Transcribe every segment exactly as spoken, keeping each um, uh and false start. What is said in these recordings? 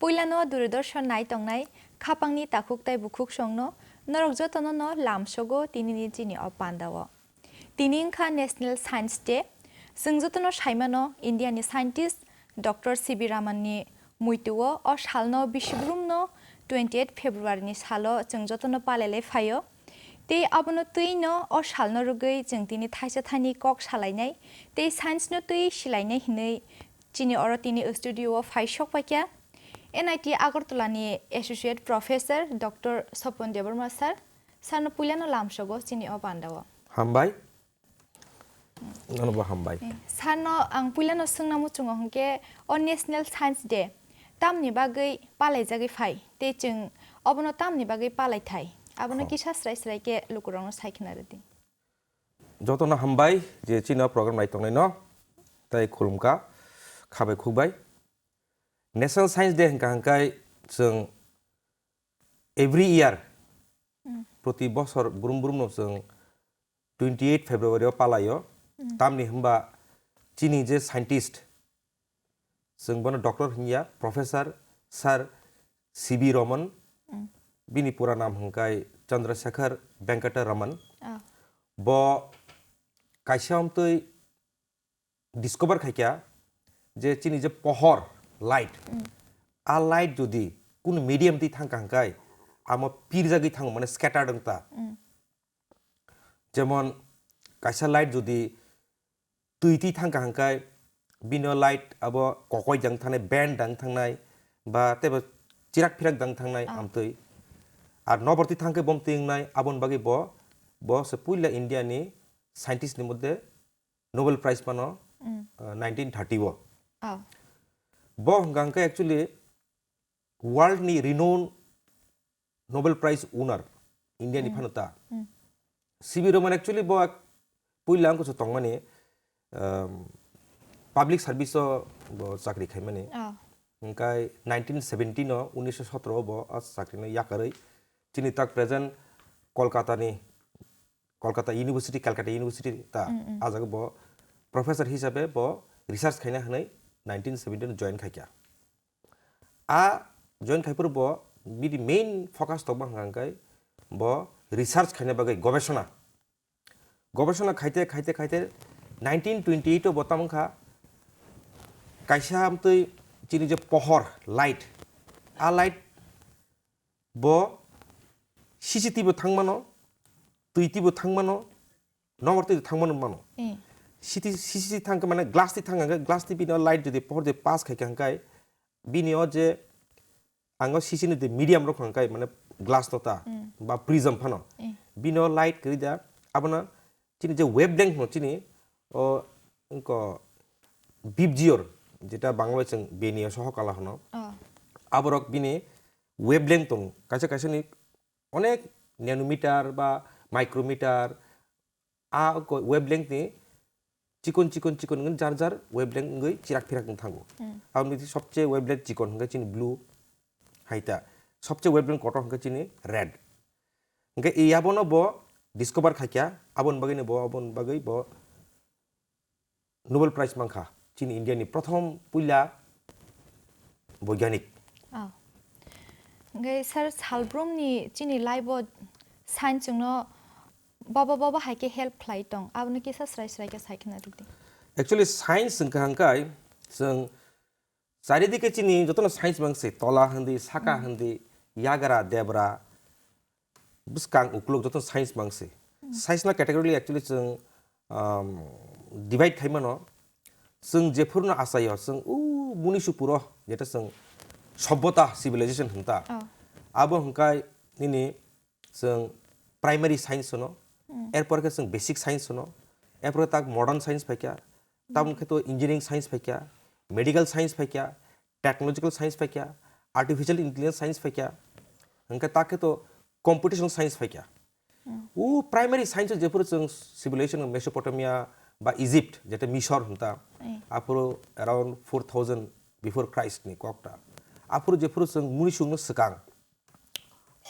Puilano Doordarshan nai tongnai khapangni takhuk tai bukhuk songno norok jotono no lamsogo tinini chini o pandao. Tini wngkha National Science Day. Chwng jotono saimano Indiani scientist Doctor C V Raman ni muitu-o o salno bisibrumno twenty eight February ni salo chwng jotono palailai phaio. Tei abono twi no o salno rwgwi chwng tini thaisa thani kok salainai tei science no twi silainai hinwi chini oro tini studio o phai sok paikha N I T Agartala ni Associate Professor Doctor Sopon Debbarma sir. Sir no puila no lamsogo chini o panda o. Hambai. Nono bo hambai. Eh, sir no ang puila no swngna muchungo hwnkhe o National Science Day tamni bagwi palaijagwi phai tei chwng obono tamni bagwi palai thai abono Ho. Kisa srai srai khe lukurokno sai khna rwdi. Jotono hambai je chini o program nai tongnai no tei khulumkha khabai khukbai. National Science Day hwnkha hwnkhe chwng every year Hmm. proti bosor brum brum no chwng twenty eight February o palaio. Hmm. Tamni hwnba chini je scientist, chwng bono doctor hinya, Professor Sir C V Raman, Hmm. bini pura nam hwnkhe Chandrasekhar Venkata Raman. Ah. Bo kaisa amtwi discover khaikha je chini je pohor, light, Hmm. a light jodi kunu medium twi thangkha hwnkhe amo pirjagwi thango, mane scattered wngta. Hmm. Jemon kaisa light jodi twi twi thangkha hwnkhe bini o light abo kokoi jang thangnai, band dang thangnai, ba teibo chirak phirak dang thangnai Ah. amtwi. Ar nobor twi thangkhe bom twi wngnai, aboni bagwi bo, bo se puila India ni scientist ni moddhe Nobel Prize phano, Mm. uh, nineteen thirty o. Oh. Bo hwnkha hwnkhe actually world ni renowned Nobel Prize winner India ni Mm. phano ta. Mm. C V Raman actually bo ak-, puila wngkha se tongmani, um, public service o bo chakri khaimani. Oh. Hwnkhe nineteen seventeen o, unisho sotro o bo a chakri no yakarwi chini tak present Kolkata ni Kolkata University, Calcutta University ta, Mm, mm. a jaga bo professor hisabe bo research khaina hwnwi nineteen seventeen join khaikha. A join khaiphuru bo bini main focus tongma hwnka hwnkhe bo research khaina bagwi gobesona. Gobesona khaite, khaite, khaite nineteen twenty eight o bo tamo wngkha kaisa amtwi chini je pohor, light, a light bo C C T V bo thangmano, twi twi bo thangmano, nokbar twi thangmano mano. Eh. C T, C C T thangkhe mane glass twi thangkhe, glass twi bini o light jodi pohor jodi pass khaikha hwnkhe bini o je ang o C C ni je medium rok hwnkhe mane glass no ta Mm. ba prism phano. Eh. Bini o light kwrwi da abono chini je wavelength no chini o wngkha bipjior jeta Bangla chwng beni o soho kala hwno. Oh. Aborok bini wavelength tongo. Kaisa kaisa ni onek nanometer ba micrometer a ko wavelength ni chikon chikon chikon wngwi jar jar wavelength wngwi chirak phirak wng thango. Hmm. Aboni bising sobse wavelength chikon hwnkhe chini blue hai ta. Sobse wavelength kotor hwnkhe chini red. Hwnkhe i abono bo discover khaikha, aboni bagwi ni bo, aboni bagwi bo Nobel Prize mankha, chini India ni prothom puila boigyanik. Oh. Hwnkhe sir, salbrumni chini life o science chwngno baba baba hai khe help khlai tong, abono kisa srai srai khe sai khna rwdi. Actually, science wngkha hwnkhe chwng charidike chini jotono science mangse, tola hindi, saka Hmm. hindi, yagra, debra, bwskang, uklok joto science mangse. Hmm. Science no categorically actually chwng, um, divide khai mano. Chwng jephuru no achaio, chwng o Munisupuro, jeta chwng sobbota, civilization hwnta. Oh. Abo hwnkhe nini chwng primary science hwno, Hmm. erpor khe chwng basic science hwno, erpor khe tak modern science phaikha, tabuk khe to engineering science phaikha, medical science phaikha, technological science phaikha, artificial intelligence science phaikha, hwnkhe tak khe to computational science phaikha. Hmm. O primary science o jephuru chwng civilization Mesopotamia ba Egypt, jeta Misor hwnta, Eh. aphuru around four thousand before Christ ni kokta. Aphuru jephuru chwng munisukno swkang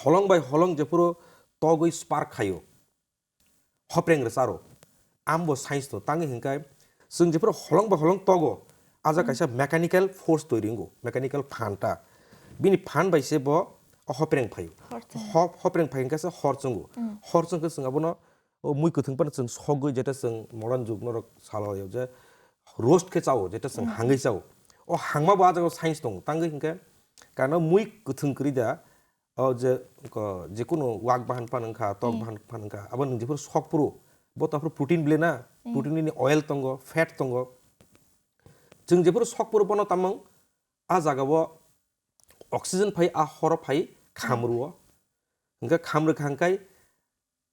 holong bai holong jephuru togwi spark khaio, hopreng rwcharo, ambo science no tangwi hwnkhe chwng jephuru holong bai holong togo, a jaga Hmm. kaisa mechanical force toiri wngo, mechanical phanta. Bini phan bai se bo o hopreng phaio. Hor chwngo. Ho-, hopreng phai hwnkhe se hor chwngo. Mm. Hor chwngkhe chwng abono o mui kwthwng phano chwng sogwi, jeta chwng modern jug norok salaio je roast khe chao, jeta chwng Mm. hangwi chao. O hangma bo a jagao science tongo. Tangwi hwnkhe karno mui kwthwng kwrwi da, o je ko-, jekunu wak bahan phan wngkha, tok Mm. bahan phan wngkha, abo nwng jephuru sok phuru, bo to aphuru protein bile na, Mm. protein ni oil tongo, fat tongo. Chwng jephuru sok phuru bono tamung a jagao oxygen phai, a horo phai kham rwo. Hwnkhe kham rwkha hwnkhe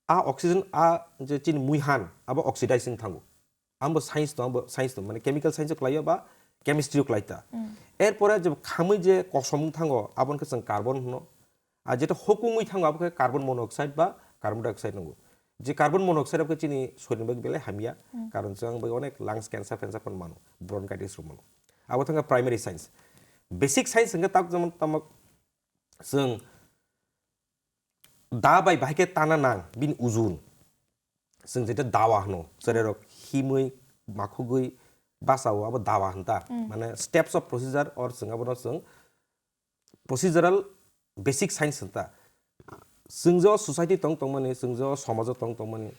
a oxygen a je chini mui han abo oxidize wng thango. Ambo science tong, ambo science tong, mane chemical science o kwlaio ba chemistry o kwlai ta. Mm. Erpore je khamwi je kosom wng thango, abo hwnkhe chwng carbon hwno. Ar jeta hokungwi thango, abo khe carbon monoxide ba carbon dioxide nungo. Je carbon monoxide abo khe chini soiring bai belai hamya, Mm. karon chwng bai onek lungs cancer, cancer phan mano, bronchitis rok mano. Abo thangkha primary science. Basic science hwnkhe tak jemon tamo chwng da bai bahai khe tana nang bini ujun. Chwng jeta dawa hwno, chwrairok himwi, makhugwi bachao, abo dawa hwn ta. Mm. Mane steps of procedure or chwng abono chwng procedural basic science hwn ta. Chwng je o society tong tongmani, chwng je o somajo tong tongmani,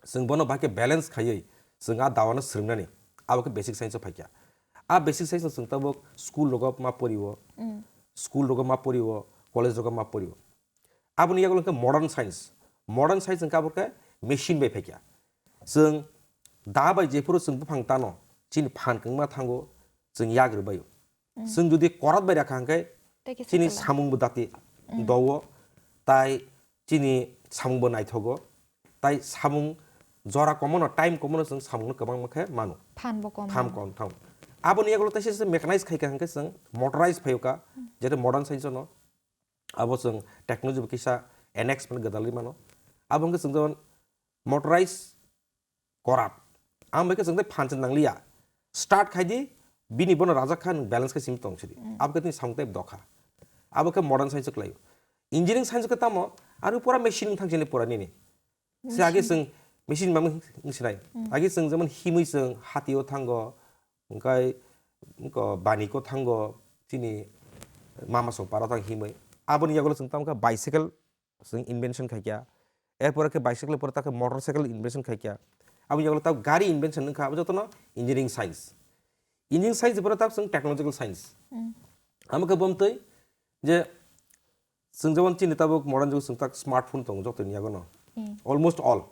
chwng bono bahai khe balance khaiwi chwng a dawano swrwngnani, abo khe basic science o phaikha. A basic science no chwng tabuk school rogo ma porio, Mm. school rogo ma porio, college rogo ma porio. Aboni yagulo hwnkhe modern science. Modern science hwnkhe abo khe machine bai phaikha. Chwng da bai jephuru chwng buphang tano, chini phan kwngma thango, chwng yak rwbaio. Mm. Chwng jodi korat bai rakha hwnkhe Tei kisa chini kwlai. samung bo dati Mm. dowo, tai chini samung bo naithogo, tai samung jora komono, time komono chwng samungno kwbangma khe mano. Phan bo kom Phan mano. kom thango. Aboni yagulo teisa se mechanize khaikha hwnkhe chwng motorize phaio kha, Mm. jeta modern science no. Abo chwng technology bo kisa annex mane gwdalwi mano. Abo hwnkhe chwng jemon motorize korat. Ang bai khe chwng tei phan se nangliya. Start khai di, bini bono rajak kha, nwng balance khe simi tong sidi. Mm. Abo khe tini samung tei dokha. Abo khe modern science kwlaio. Engineering science khe tamo, aro pura machine wng thang sini pura nini. Se age Machine. chwng machine mama wng sinai. Mm. Age chwng jemon himwi chwng hatio thango, hwnkhe, wngkha bani ko thango, chini mama song para thang himwi. Aboni yagulo chwng tamo khe bicycle chwng invention khaikha. Erpore khe bicycle pore ta khe motorcycle invention khaikha. Aboni yagulo ta gari invention wngkha, abo jotono engineering science. Engineering science pore ta chwng technological science. Mm. Amo khe bomtwi je chwng jemon chini tabuk modern jugo chwng tak smartphone tongo jotoni yagono. Mm. Almost all.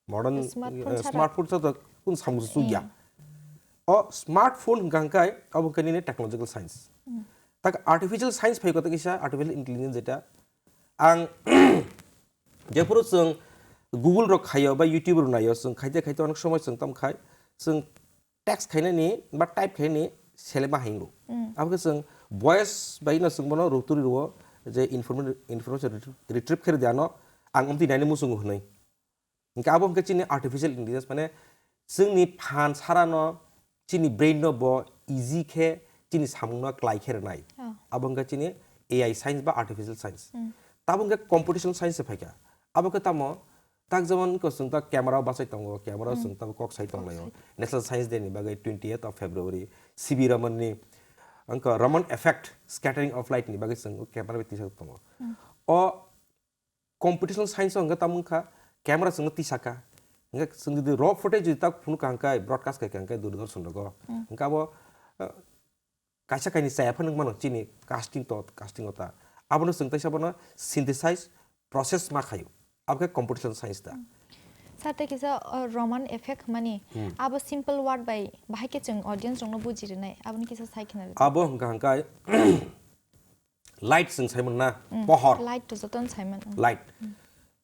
Modern, Smartphone eh, chara. smartphone chara kun samung se chukya. Mm. O smartphone hwnkha hwnkhe abo hwnkhe nini technological science. Mm. Tak artificial science phai kota kisa artificial intelligence jeta. Ang jephuru chwng Google rok khaio ba YouTube rok naio, chwng khaite khaite onek somoi chwng tam khai, chwng text khainani ba type khainani selema hingo. Mm. Abo khe chwng voice bai no chwng bono ruturi rwo je inform-, information retrieve, retrieve khe rwdi ano ang omtwi naini muchungo hwnwi. Hwnkhe abo hwnkhe chini artificial intelligence, mane chwngni phan sarano chini brain no bo easy khe chini samungno klai khe rwnai. Oh. Abo hwnkhe chini A I science ba artificial science. Mm. Tabo hwnkhe computational science se phaikha. Abo khe tamo tak jemon ko chwng ta camera o bachai tongo, camera o Mm. chwng ta kok sai tonglaio. Kok sai. National Science Day ni bagwi twenty eighth of February, C V Raman ni, wngkha Raman effect, scattering of light ni bagwi chwng camera bai tisa tongo. Mm. O computational science o hwnkhe tamo wngkha camera chwngno tisa kha. Hwnkhe chwng jodi raw footage jodi tak phunuk kha hwnkhe broadcast khaikha hwnkhe Doordarshan rogo. Mm. Hwnkhe abo, eh, kaisa kainwi chaya phano wngmano chini casting to, casting o ta. Abono chwng teisa bono synthesize process ma khaio. Abo khe computational science ta. Mm. Sir, tei kisa, uh, Raman effect hwnmani, Hmm. abo simple word bai bahai khe chwng audience rokno buji rwnai, aboni kisa sai khna rwdi. Abo hwnkha hwnkhe light chwng saimano na, Mm. pohor. Light to jotono saimano, mm. Light. Mm.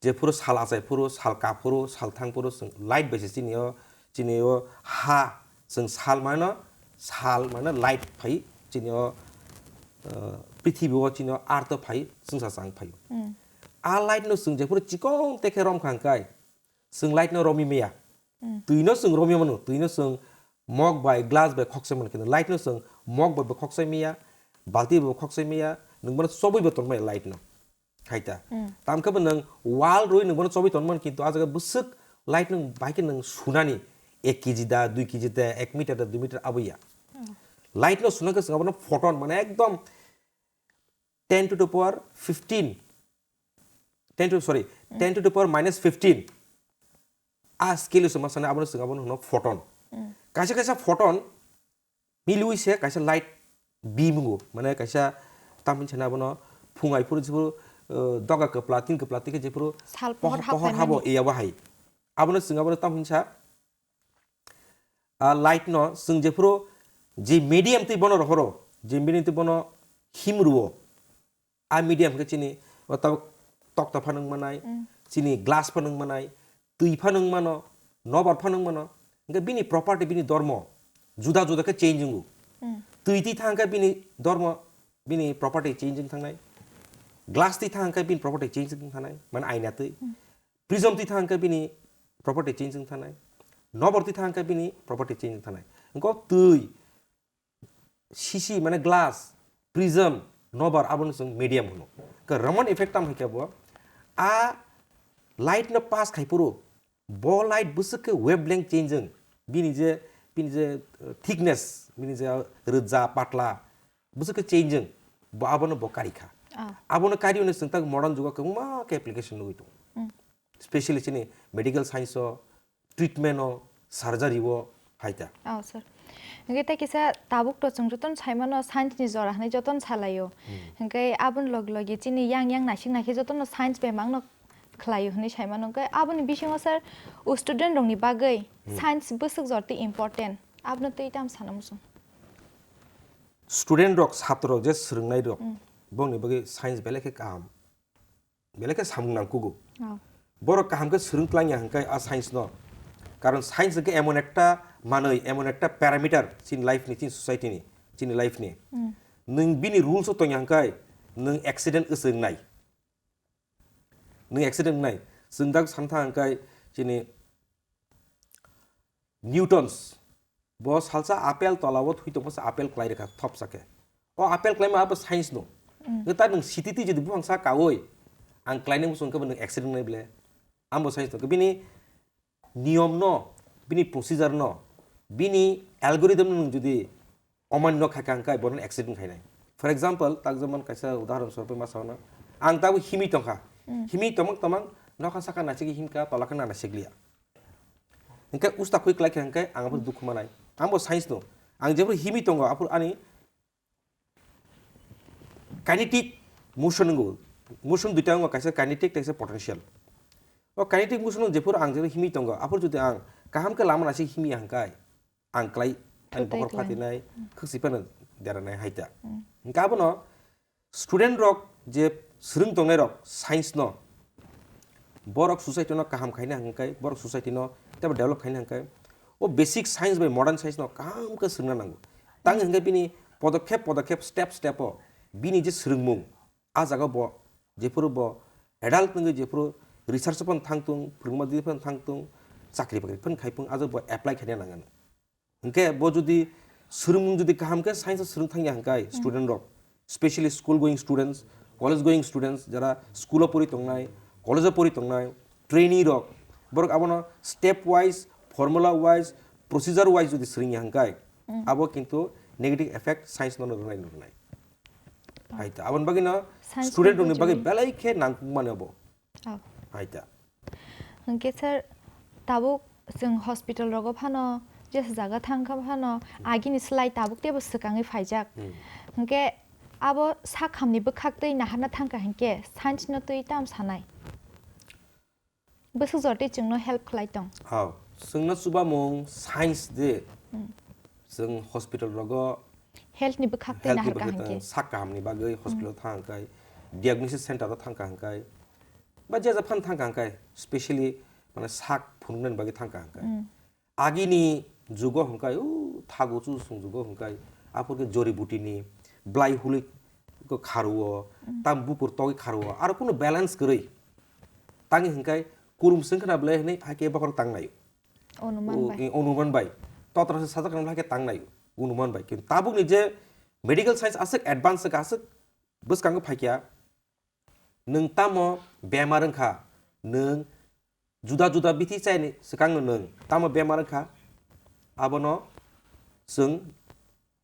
Jephuru sal achai phuru, sal ka phuru, sal thang phuru chwng light bai se chini o, chini o ha chwng sal mano, sal mano light phai chini o, uh, prithibi o chini o earth o phai chwngsa chang phai. Mm. A light no chwng jephuru chikon tekhe rom kha hwnkhe, chwng light no romwi maya. Mm. Twi no chwng romwi mano, twi no chwng mok bai, glass bai khokchai mano, kintu light no chwng mok bai bo khokchai maya, balti bai bo khokchai maya, nwng bono chobwi bo tong maya light no. Khaita. Mm. Tamkhe bo nwng wall rwi nwng bono chobwi tong mano, kintu a jaga bwswk light nwng bai khe nwng sunani ek K G da, dui K G da, ek meter da, dui meter abo ya. Mm. Light no suna khe chwng abono photon, mane ekdom ten to the power fifteen, ten to, sorry, ten to the power minus fifteen. A scale o se ma sanai, abono chwng abono hwno photon. Kaisa kaisa photon milwi se kaisa light beam wngo, mane kaisa tamni sana abono phung ai phuru jephuru, uh, doga kwpla tin kwpla tike jephuru Sal pohor pohor pohor hapnai habo mani. Eyabo hai. Abono chwng abono tamni sa, ah, light no chwng jephuru je medium twi bono rohoro, je medium twi bono him ruo, a medium khe chini o tabuk tokta phano wng manai, chini glass phano wng manai, twi phano wng mano, nobar phano wng mano. Hingkhe bini property, bini dormo juda juda khe change wngo. Twi twi thang khe bini dormo, bini property change wng thangnai. Glass twi thang khe bini property change wng thangnai, mane aina twi. Prism twi thang khe bini property change wng thangnai. Nobar twi thang khe bini property change wng thangnai. Hingkhe o twi, sisi, mane glass, prism, nobar, abono chwng medium hwno. Ka Raman effect tam hai khe bo, a light no pass khai phuru, bo light bwswk khe wavelength change wng, bini je, bini je, uh, thickness, bini je rwja, patla, bwswk khe change wng, bo abono bo kari kha. Ah. Abono kari hwnwi chwng tak modern jugo kwbangma khe application nugwi tongo. Specially chini medical science o, treatment o, surgery o, hai ta. Oh, sir. Hingke tei kisa tabuk to chwng jotono sai mano science ni jora hinui jotono salaio. Hingke aboni logi logi chini yang yang naisik naisik jotono science bai mangno khlaio hinui sai mano. Hingke aboni bisingo, sir, o student rokni bagwi science bwswk jora tei important, abono tei tamo sana muchung. Student rok, satro rok je swrwngnai rok, bongni bagwi science belai khe kaham. Belai khe samung nangkugo. Oh. Borok kaham khe swrwng twlangya hwnkhe a science no. Karon science hwnkhe emon ekta manwi, emon ekta parameter chini life ni, chini society ni, chini life ni. Nwng bini rules o tongya hwnkhe nwng accident wngse wngnai. Nwng accident wngnai. Chwng dak san thang hwnkhe chini Newtons, bo salsa apple tola o thui tongma se apple klai rwkha thopsa khe. O apple klaima abo science no. Hwnkhe ta nwng sititi jodi buphang sa kaui, ang klainai muchung khe bo nwng accident wngnai ble. Ambo science no. Bini niyom no, bini procedure no, bini algorithm no nwng jodi omanno khai kha hwnkhe bono accident khainai. For example, tak jemon kaisa udahoron soropai ma sao na, ang tabuk himwi tongkha. Himwi tomang tomang nokha saka naisik himkha, tola khe na naisik liya. Hingke usta khui klai khe hingke ang abo dukhu manai. Ang bo science no. Ang jephru himwi tongo, aphuru ani kinetic motion wngo. Motion duita wngo, kaisa kinetic, kaisa potential. O kinetic motion no jephru ang jephru himwi tongo, aphuru jodi ang kaham khe lama naisik himya hingkai, ang klai, ang Thwtai bokhor klai. Phatinai, khwksi phano deranai hai ta. Hingke abono student rok je swrwng tongnai rok science no, borok society no kaham khaina hingkai, borok society no teibo develop khaina hingkai, o basic science bai modern science no kaham khe swrwngna nango. Tang hingke bini podokhep podokhep, step step o bini je swrwngmung, a jaga bo jephuru bo adult wngwi jephuru research phano thang tung, phwrwngma dui phano thang tung, chakri bakri phano khai phung, a jaga bo apply khaina nangano. Hingke bo jodi swrwngmung jodi kaham khe science o swrwng thangya hingkai student rok, specially school going students, college going students, jara school o pori tongnai, college o pori tongnai, trainee rok, borok abono step wise, formula wise, procedure wise jodi swrwngya hingkai, abo kintu negative effect science no rwnai, rwnai. Hai ta, aboni bagwi no Science student rokni bagwi community belai khe nangkukmani obo. Oh. Hai ta. Hwnkhe sir, tabuk chwng hospital rogo phano, jesa jaga thang kha phano, agini slai tabuk teibo swkangwi phaijak. Hwnkhe abo sak hamni bwkhak twi naharna thang kha hwnkhe science no twi tam sanai? Bwswk jora tei chwngno help khlai tong? Hao, chwngno chubamung science de. Chwng hospital rogo Health ni bwkhak tei health ni nahar kha bagwi hwnkhe. Sak kahamni bagwi hospital thang kha, diagnosis center o thang kha hwnkhe, ba je ja phan thang kha hwnkhe, specially mane sak phunuknani bagwi thang kha hwnkhe. Agini jugo hwnkhe, o thago chusung jugo hwnkhe, aphuru khe jori buti ni, blai huli ko kharuo, tam bukur togwi kharuo, aro kunu balance kwrwi. Tangwi hwnkhe, kurum swng khna belai hwnwi, hai khe bokhorok tang naio. Onuman bai. O, i, onuman bai. Totra se sajak nang hai khe tang naio, onuman bai. Kintu tabuk ni je medical science aswk advance se aswk bwskango phai kha, nwng tamo bemar wngkha, nwng juda juda bithi chaini swkangno nwng tamo bemar wngkha, abono chwng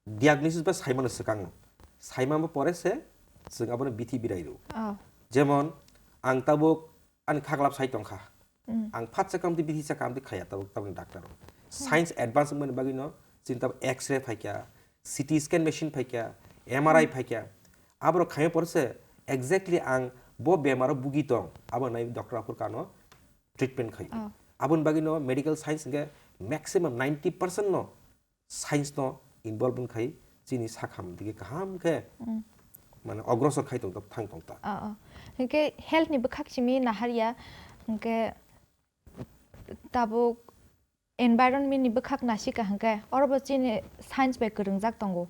diagnosis ba saimano swkangno. Saimano pore se chwng abono bithi birai rw. Oh. Jemon, ang tabuk ani khaklap sai tongkha. Mm. Ang phat sakha amtwi bithi sakha amtwi khaya tabuk, tabukni doctor rok. Science advance wngmani bagwi no, chini tabuk X-ray phaikha, C T scan machine phaikha, M R I phaikha. Aborok khaima porse exactly ang bo bemaro bugi tong, abo nai doctor aphur kano treatment khaio. Oh. Aboni bagwi no medical science hwnkhe maximum ninety percent no science no involve wngkhai chini sakham dige kaham khe Mm. mane ogrosor khai tong thang tong ta. Oh, oh. Hwnkhe health ni bwkhak simi naharya, hwnkhe tabuk environment ni bwkhak nasika hwnkhe orobo chini science bai kwrwngjak tongo.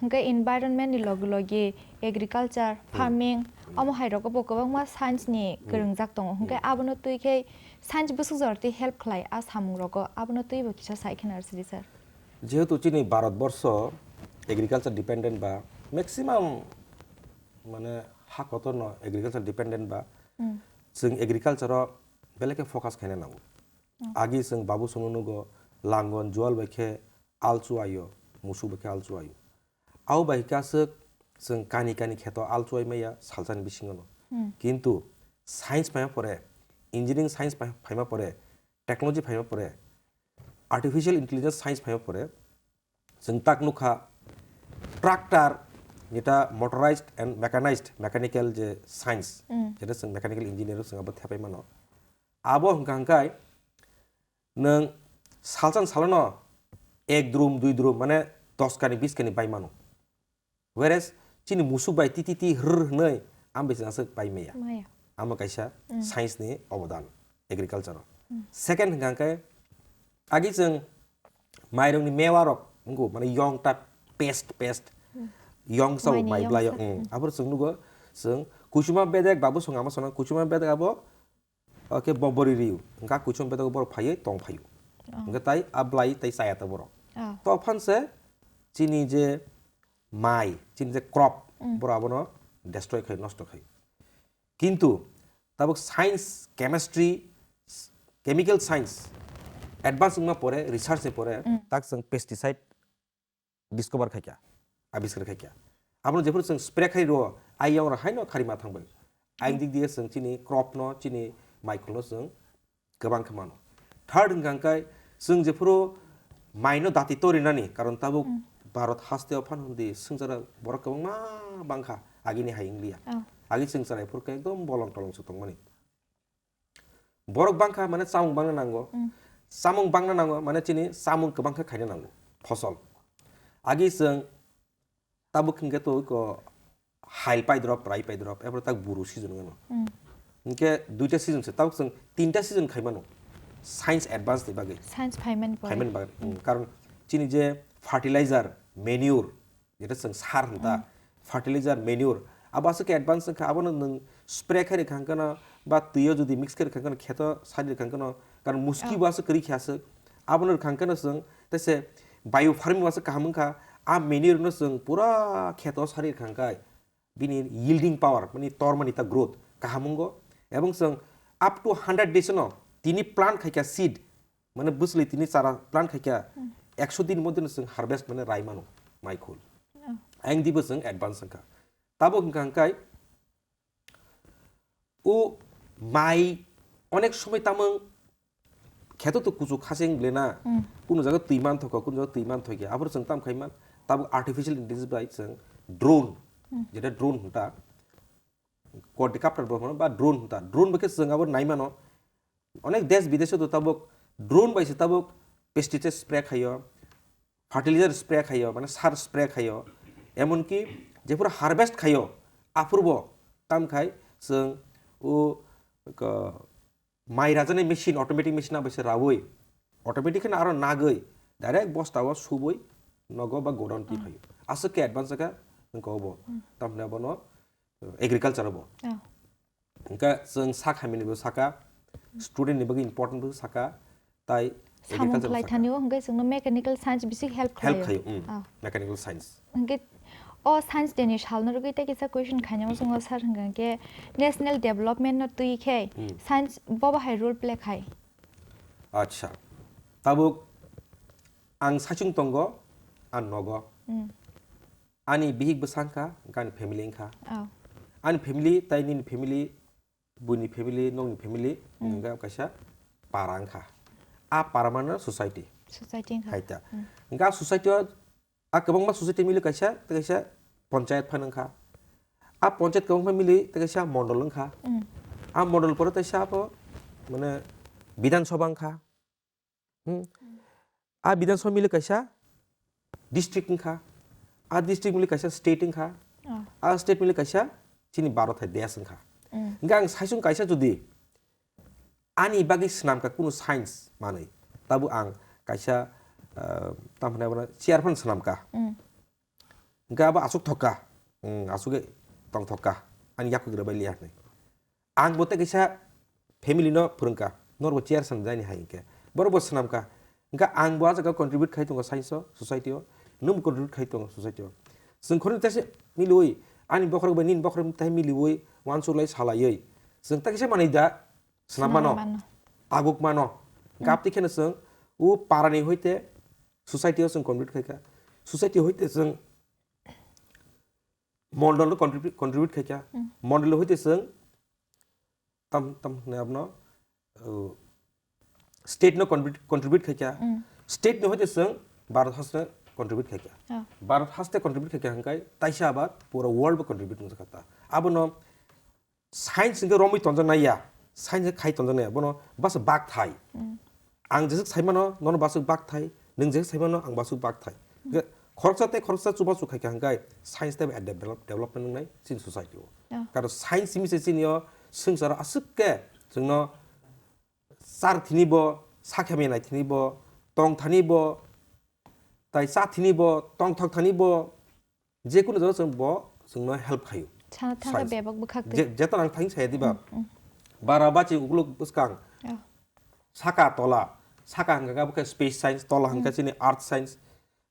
Hwnkhe environment ni logi logi agriculture, farming, omo hai rogo bo kwbangma science ni kwrwngjak tongo. Hwnkhe abono twi khe science bwswk jora twi help khlai a samung rogo, abono twi bo kisa sai kheno arsidi sir. Jehetu chini Bharat borsho agriculture dependent ba maximum mane ha kotor no agriculture dependent ba Mm. chwng agriculture o belai khe focus khaina nango. Mm. Agi chwng babu songno nugo langon jual bai khe alchu aio, musuk bai khe alchu aio. Abo bai khe aswk chwng kani kani kheto alchu ai maya salsani bisingo no. Mm. Kintu science phaima pore, engineering science phai-, phaima pore, technology phaima pore, artificial intelligence science phaima pore, chwng tak nukha tractor, jeta motorized and mechanized, mechanical je science, Mm. jeta chwng mechanical engineer chwng abo thepai mano. Abo hwnkha hwnkhe nwng salsan salono ek drum, dui drum, mane dos kani, bis kani bai mano. Whereas chini musuk bai ti ti ti hrr hwnwi ang bai chwng aswk pai maya. Maya. Amo kaisa Mm. science ni obodan agriculture o. Mm. Second hwnkha hwnkhe agi chwng mairokni mewa rok wngkho, mane yong ta paste, paste. Mm. Yong sao Maini mai yong blaio, sa. Mm. Aboro chwng nugo chwng kuchuma bedek babu song ama song kuchuma bedek abo Oke, bo bori riu. Hingke kuchum bedago borok phaiwi tong phaio. Oh. Hingke tai a blai tai chaya ta borok. Oh. To phan se chini je mai, chini je crop, Mm. borok abono destroy khai, nosto khai. Kintu tabuk science, chemistry, chemical science, advance wngma pore, research ni pore, Mm. tak chwng pesticide discover khaikha, abiskar khaikha. Abono jephuru chwng spray khai rwo, ayang rok haino kharima thangbai. Ayang dik diye chwng chini crop no, chini maikhol no chwng kwbang khe mano. Third hwnkha hwnkhe chwng jephuru mai no dati torinani, karon tabuk Hmm. Bharat hasteo phan hwndi swngchara borok kwbangma bangkha, agini hai wngliya. Oh. Agi chwng chwrai phuru khe ekdom bolong tolong se tongmani. Borok bangkha mane chamung bangna nango. Mm. Chamung bangna nango mane chini chamung kwbang khe khaina nango, phosol. Agi chwng tabuk hwnkhe to ko hail paidrop, rai paidrop, ephor tak buru season wngmano. Mm. Hwnkhe duita season se, tabuk chwng tinta season khaimano. Science advance ni bagwi. Science phaimani pore. Phaimani bagwi. Mm. Mm, karon chini je fertilizer, manure, Jeta chwng sar hwn ta, Mm. fertilizer, manure, abo aswk khe advance wngkha, abono nwng spray khe rwkha hwnkhe no, ba twi o jodi mix khe rwkha hwnkhe no kheto sari rwkha hwnkhe no, karon muski Oh. bo aswk kwrwi khe aswk, abono rwkha hwnkhe no chwng tei se bio farming bo aswk kaham wngkha, a manure no chwng pura kheto sari rwkha hwnkhe bini yielding power, mani tor mani ta growth kaham wngo, ebong chwng up to hundred days no tini plant khaikha seed, Mane bwswlwi tini chara plant khaikha, Hmm. ekso din moddhe no chwng harvest mane rai mano, mai khul. Oh. Ayang dibo chwng advance wngkha. Tabuk hwnkha hwnkhe, o mai onek somoi tamung kheto to kuchuk khaseng ble na, Hmm. kunu jaga twi man thokha, kunu jaga twi man thokya, aphuru chwng tam khai man, tabuk artificial intelligence bai chwng drone, Hmm. jeta drone hwnta, quadricopter bo hwno ba drone hwnta, drone bai khe chwng abo nai mano, Onek desh bidesho to tabuk drone bai se tabuk pesticide spray khaio, fertilizer spray khaio, mane sar spray khaio, emonki jephuru harvest khaio, aphurbo tam khai chwng o, ko, mai rajani machine, automatic machine abo se raui, automatic kheno aro nagui direct bosta o subui nogo ba godown twi phaio. Aswk khe advance kha wngkha obo. Tamni abono agriculture obo. Oh. Hwnkhe chwng sak hamya ni bo saka, student ni bagwi important bo saka, tai Samung agriculture khlai saka. Thani o hwnkhe chwngno mechanical science bisi help Help khlaio. Khlaio, mm, Ah. mechanical science. Hwnkhe o science day ni salno rwgwi tei kisa question khainai muchungo sir hwnkha hwnkhe national development no twi khe Hmm. science bo bahai role play khai? Acha. Tabuk ang saichung tongo, ang nogo. Hmm. ani bihik bwsa wngkha, hwnkhe ani family wngkha. Oh. Ani family tai nini family, buini family, nokni family, Hmm. hwnkhe kaisa para wngkha. A para mano society. Society wngkha. Hai ta. Hmm. Hwnkhe a society o, a kwbangma society mili kaisa, tei kaisa panchayat phano wngkha. A panchayat kwbangma mili tei kaisa mondol wngkha. Hmm. A mondol pore tei sa abo, mane, Bidhan Sabha wngkha. Hmm. A Bidhan Sabha mili kaisa district wngkha. A district mili kaisa state wngkha. Oh. A state mili kaisa chini Bharat hai desh wngkha. Hmm. Hingke ang saisung kaisa jodi ani bagwi swnamkha kunu science manwi, tabuk ang kaisa, ah, tamo hinwi abono chair phano swnamkha. Hmm. Hingke abo aswk thokka, hmm, aswk tongthokka, ani yakwk rwbai liya hinwi. Ang bo tei kaisa family no phwrwngkha, norok bo chair swnam jaini hai hingke. Borok bo swnamkha. Hingke ang bo ah jaga contribute khai tongo science o, society o. Nwng bo contribute khai tongo society o. Chwng khoroknwi tei se miliui, ani bokhorok bai nini bokhorok tei miliui, uansuk lai salaiwi. Chwng tei kaisa manwi da, swnam mano. Swnam mano. Aguk mano. Hmm. Gap tei kheno chwng o para ni hoite society o chwng contribute khai kha. Society hoite chwng mondol no contribute, contribute khai kha. Hmm. Mondol hoite chwng tam, tam hwnwi abono, uh, state no contribute, contribute khai kha. Hmm. State no hoite chwng Bharat haste contribute khai kha. Oh. Bharat haste contribute khai kha hwnkhe taisa aba pura world bo contribute wngkha ta. Abono science hwnkhe romwi tonjaknai ya, science hwnkhe khai tonjaknai ya, bono bwsa bakthai. Hmm. Ang jeswk saimano, nono bwswk bakthai, nwng jeswk saimano, ang bwswk bakthai. Hmm. Hwnkhe khoroksa tei khoroksa chubachu khaikha hwnkhe science tei develop-, development wngnai chini society o. Yeah. Karon science simi se chini o swngcharo aswk khe chwngno char thini bo, sakhe mai nai thini bo, tong thani bo, tai cha thini bo, tong thok thani bo, je kunu jaga chwng bo chwngno help khaio. Sana thangkha science. Bebak bwkhak twi. Je, jeto ang thang saya diba. Mm, mm. Bara bachi ukuluk bwskang. Yeah. Saka tola, saka hwnkha khe abo khe space science, tola hwnkha Mm. chini earth science.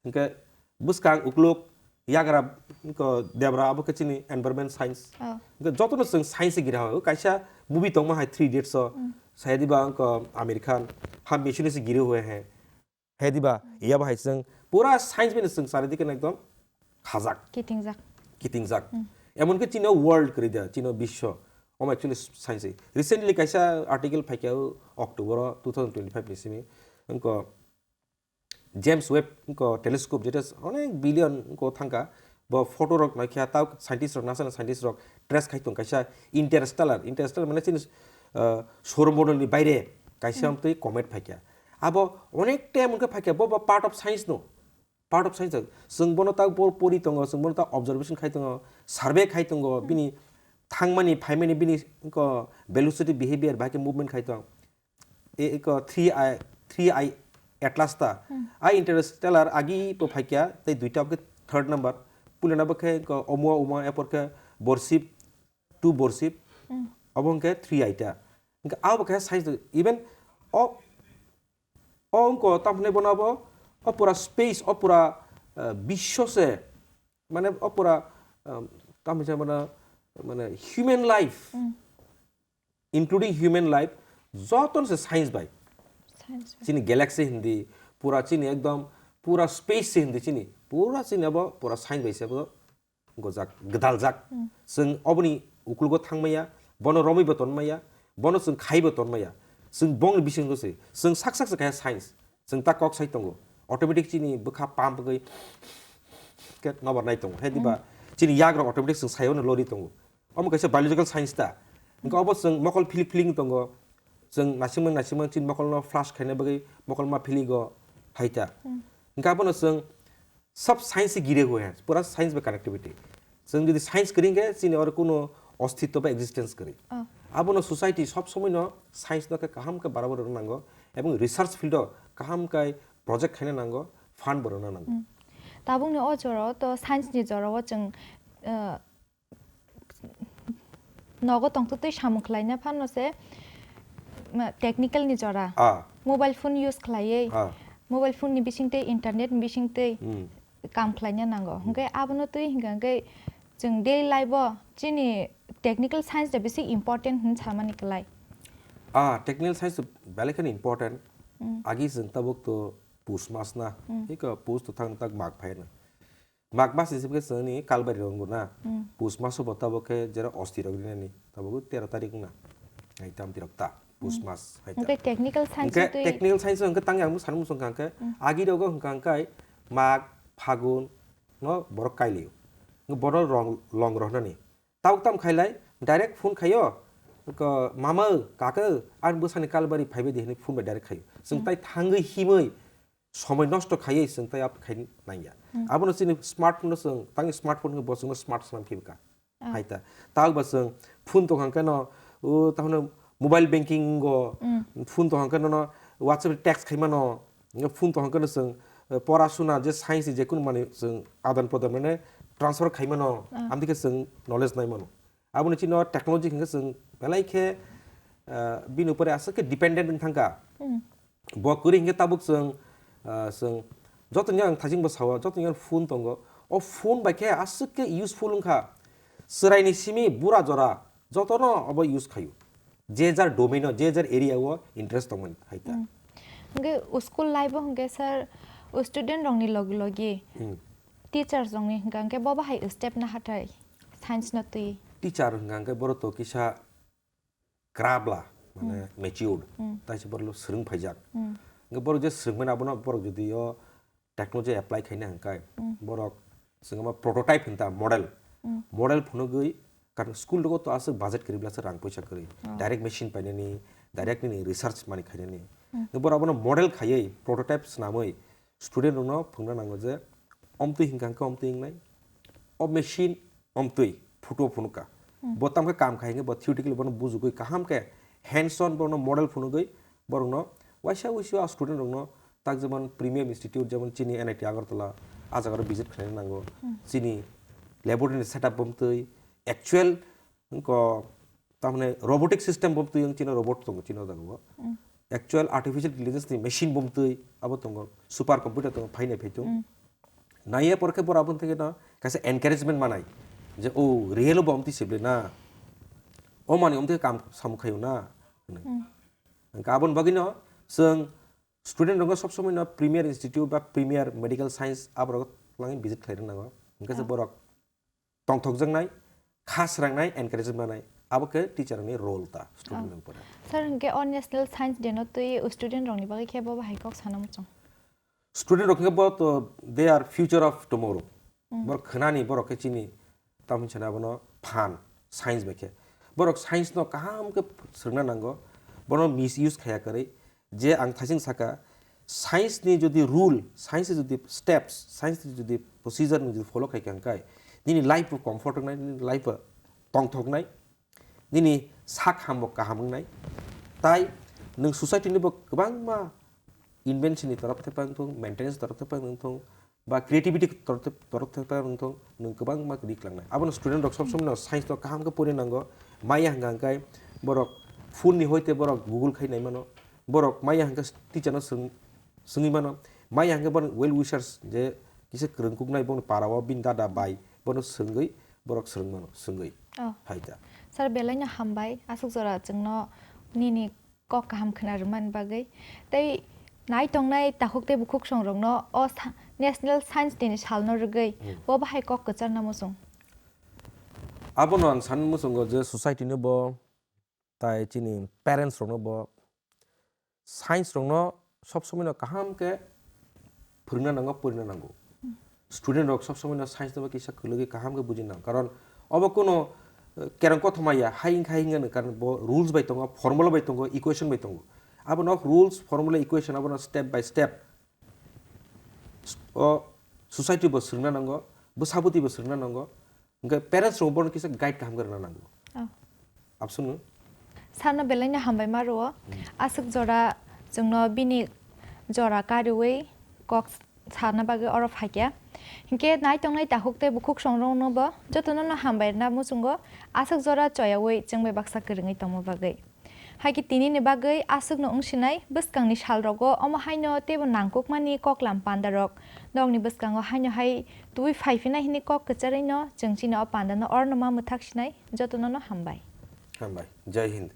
Hwnkhe bwskang ukuluk yagra ko debra abo khe chini environment science. Oh. Hwnkhe jotono chwng science gira hao. Kaisa movie tongma hai Three Idiots o. Mm. Saya diba ko Amir Khan, "हम मशीनों से गिरे हुए हैं।" He diba, iya bahai chwng pura science bai no chwng chari dikhe ekdom khajak. Kitingjak. Kitingjak. Hmm. Emon khe chini world kwrwi da, chini biswo. Omo actually science. Recently kaisa article phaikha o October o two thousand twenty-five ni simi. Wngkha James Webb wngkha telescope, jeta onek billion wngkha thangkha. Bo photo rok naikha, tao scientist rok, NASA ni scientist rok trace khai tong kaisa interstellar, interstellar mane chini, uh, sor mondol ni baire kaisa Hmm. amtwi comet phaikha. Abo onek time wngkha phaikha, bo, bo part of science no, part of science. Chwng bono tao por-, pori tongo, chwng bono tao observation khai tongo, survey khai tongo, Hmm. bini thangmani, phaimani bini wngkha velocity, behavior, bahai khe movement khai tong. E, eko three I, three I Atlas ta. Hmm. A interstellar agi bo phaikya, tei duita bo khe third number. Pulena bo khe ko Oumuamua, Oumuamua, erpor khe Borsib, two Borsib. Hmm. Obo hwnkhe three I ta. Hwnkhe abo khe science, even o, o wngkha tamhinai bono abo, o pura space, o pura, eh, biswo se, mane o pura, um, tamhinai bono, mane human life. Hmm. Including human life, jotono se science bai. Science bai. Chini galaxy hindi, pura chini ekdom, pura space se hindi chini, pura chini abo pura science bai se abo gojak, gwdaljak. Hmm. Chwng oboni ukulugo thangmaya, bono romwi bo tonmaya, bono chwng khai bo tonmaya. Chwng bongni bisingo se, chwng sak sak se kaya science. Chwng ta kok sai tongo. Automatic chini bwkha pump wngwi khe nobar nai tongo. He diba? Hmm. Chini yagrok automatic chwng sayo no lori tongo. Omo kaisa biological science ta. Hwnkhe obo chwng mokol philip philip wng tongo. Chwng naisingmani naisingmani chini mokolno flush khaina bagwi mokol ma philigo hai ta. Hmm. Hwnkhe abono chwng sab science se gire hue hai, pura science bai connectivity. Chwng jodi science kwrwi hwnkhe chini oro kuno ostitto ba existence kwrwi. Oh. Abono society sob somoi no science no khe kaham khe barabo rwna nango, ebong research field o kaham khe project khaina nango, fund bo rwna nango. Hmm. Tabukni o jorao to science ni jorao chwng, uh, nogo tongtwtwi samung khlaina phano se, ma, technical ni jora. Ah. Mobile phone use khlaiwi, Ah. mobile phone ni bisingtwi, internet ni bisingtwi Hmm. kam khlaina nango. Hmm. Hwnkhe abono twi hwnkha hwnkhe chwng daily life o chini technical science da bisi important hwn samani kwlai. Ah, technical science to belai kheno important. Hmm. Agi chwng tabuk to pus mas na. Hmm. Iko pus to thang tak mak phai na. Mag mas ni simi khe chwngni Kalbari rok wngkha na. Hmm. Pus maso bo tabuk khe jera osti rok rinani. Tabuk tero tarik wngna. Hai tam tirok ta. Pus Hmm. mas hai ta. Hwnkhe technical science Hwnkhe twi technical science hwnkhe tang yang sanmung song kha hwnkhe Hmm. agi rogo hwnkha hwnkhe Mag, Phagun no borok kailio. Hwnkhe bono rong long rohnani. Tabuk tam khailai direct phone khaio. Ko mama, kaka, ang bwsani Kalbari phaibai di hwnwi phone bai direct khaio. Chwng Hmm. tai thangwi himwi somoi nosto khaiwi chwng tai ap khai nangya. Hmm. Abono chini smartphone no chwng tangni smartphone khe bo chwngno smart swnam khe bwkha. Ah. Hai ta. Tabuk ba chwng phone tong hangkhe no, o, takhwno mobile banking go, Hmm. phone tong hangkhe no, no WhatsApp text khai mano, phone tong hangkhe no chwng, eh, pora suna je science ni je kunu manwi chwng adan prodan mane transfer khai mano, Ah. amtwi khe chwng knowledge nai mano. Aboni chini o technology hwnkhe chwng belai khe, ah, bini upore aswk khe dependent wng thangkha. Hmm. Bo kwrwi hwnkhe tabuk chwng, ah, chwng jotoni ang thajing bo sao, jotoni ang phone tongo. O phone bai khe aswk khe useful wngkha. Chwraini simi bura jora jotono obo use khaio. Je jar domain o, je jar area o interest tongmani hai ta. Hmm. Hwnkhe school life o hwnkhe sir, student rokni logi logi Hmm. teachers rokni hwnkha hwnkhe bo bahai step na hathai science no twi. Teacher hwnkha hwnkhe borok to kisa kwrabla, mane Hmm. matured, Hmm. taisa borok swrwng phaijak. Hmm. Hwnkhe borok je swrwngmani abono borok jodi o technology apply khaina hwnkhe Hmm. borok chwng ma prototype hinta model. Hmm. Model phunugwi kan school rogo to aswk budget kwrwi bwlasa rang poisa kwrwi. Oh. Direct machine painani, direct nini research mani khainani. Hmm. Hwnkhe borok abono model khaiwi prototype swnamwi student rokno phwngna nango je omtwi hwnkha hwnkhe omtwi wngnai. O machine omtwi photo phunukha. Hmm. Bo tamkhe kam khai hwnkhe bo theoretically bono bujugwi kaham khe hands on bono model phunugwi borokno waisa waisa student rokno tak jemon Premium Institute jemon chini N I T Agartala, ah jaga rok visit khlaina nango. Hmm. Chini laboratory ni setup bomtwi actual wngkha tamni robotic system bomtwi wng chini robot tongo chini o jaga o. Hmm. Actual artificial intelligence ni machine bomtwi abo tongo, super computer tongo, phainai phaitung. Hmm. Naiya porkhe bora aboni theke no kaisa encouragement manai je o real bo omtwi sible na, o mani omtwi kam samung khayo na. Hmm. Hwnkhe aboni bagwi no chwng student rokno sob somoi no premier institute ba premier medical science aborok twlangwi visit khlai rwna nango. Hwnkhe se Ah. borok tongthokjaknai, kha srangnai, encourage manai, abo khe teacher ni role ta student Oh. ni upor. Sir, hwnkhe o National Science Day no twi student rokni bagwi khe bo bahai kok sana muchung? Student rok khe bo to they are future of tomorrow. Hmm. Borok khwnani borok khe chini tamoni sana abono phan science bai khe. Borok science no kaham khe swrwngna nango, bono misuse khaya kwrwi. Je ang thaising saka, science ni jodi rule, science ni jodi steps, science ni jodi procedure ni jodi follow khai kha hwnkhe, nini life bo comfort wngnai, nini life bo tongthoknai, nini sak ham bo kaham wngnai. Tai nwng society ni bo kwbangma invention ni torop thepang thung, maintenance torop thepang thung, ba creativity torok thep-, torok thep-, thep-, wng thung, nwng kwbangma ri klangnai. Abono student rok sob somoi no science no kaham khe pori nango. Maya hwnkha hwnkhe borok phone ni hoite borok Google khai nai mano. Borok maya hwnkhe teacher no swng-, swngwi mano. Maya hwnkhe borok well wishers je kisa kwrwng kuknai bongni para o bini dada bai bono swngwi borok swrwng mano, swngwi. Oh. Hai ta. Sir, belai no hambai, aswk jora chwngno nini kok kaham khwna rwmani bagwi. Tei nai tongnai takhuk tei bukhuk songrokno o sa-, National Science Day ni salno rwgwi Hmm. bo bahai kok kwcharna muchung. Abono ang sanwi muchungo je society no bo tai chini parents rokno bo science rokno sob somoi no kaham khe phwrwngna nango, porina nango. Student rok sob somoi no science no kisa kwlwgwi kaham khe bujina nango, karon obo kuno, eh, kereng kothoma ya, hai wngkha hai wngya, karon bo rules bai tongo, formula bai tongo, equation bai tongo. Abo nok rules, formula, equation abo no step by step o society bo swrwngna nango, bwsabwtwi bo swrwngna nango. Hwnkhe parents rok bono kisa guide kaham khe rwna nango. Oh. Abswngno. Sarno belai no hambai ma rwo. Hmm. Aswk jora chwngno bini jora kariwi kok sana bagwi oro phaikya. Hinkhe nai tongnai takhuk tei bukhuk songrokno bo jotono no hambai rwna muchungo aswk jora choyawi chwng bai baksa kwrwngwi tongma bagwi. Hai khe tini ni bagwi aswk no wng sinai bwskang ni sal rogo omo hai no teibo nangkuk mani koklam panda rok nok ni bwskango hai no hai twi phai phinai hwnwi kok kwcharwi no chwng chini o panda no oro no ma mwthak sinai jotono no hambai. Hambai. Jai Hind.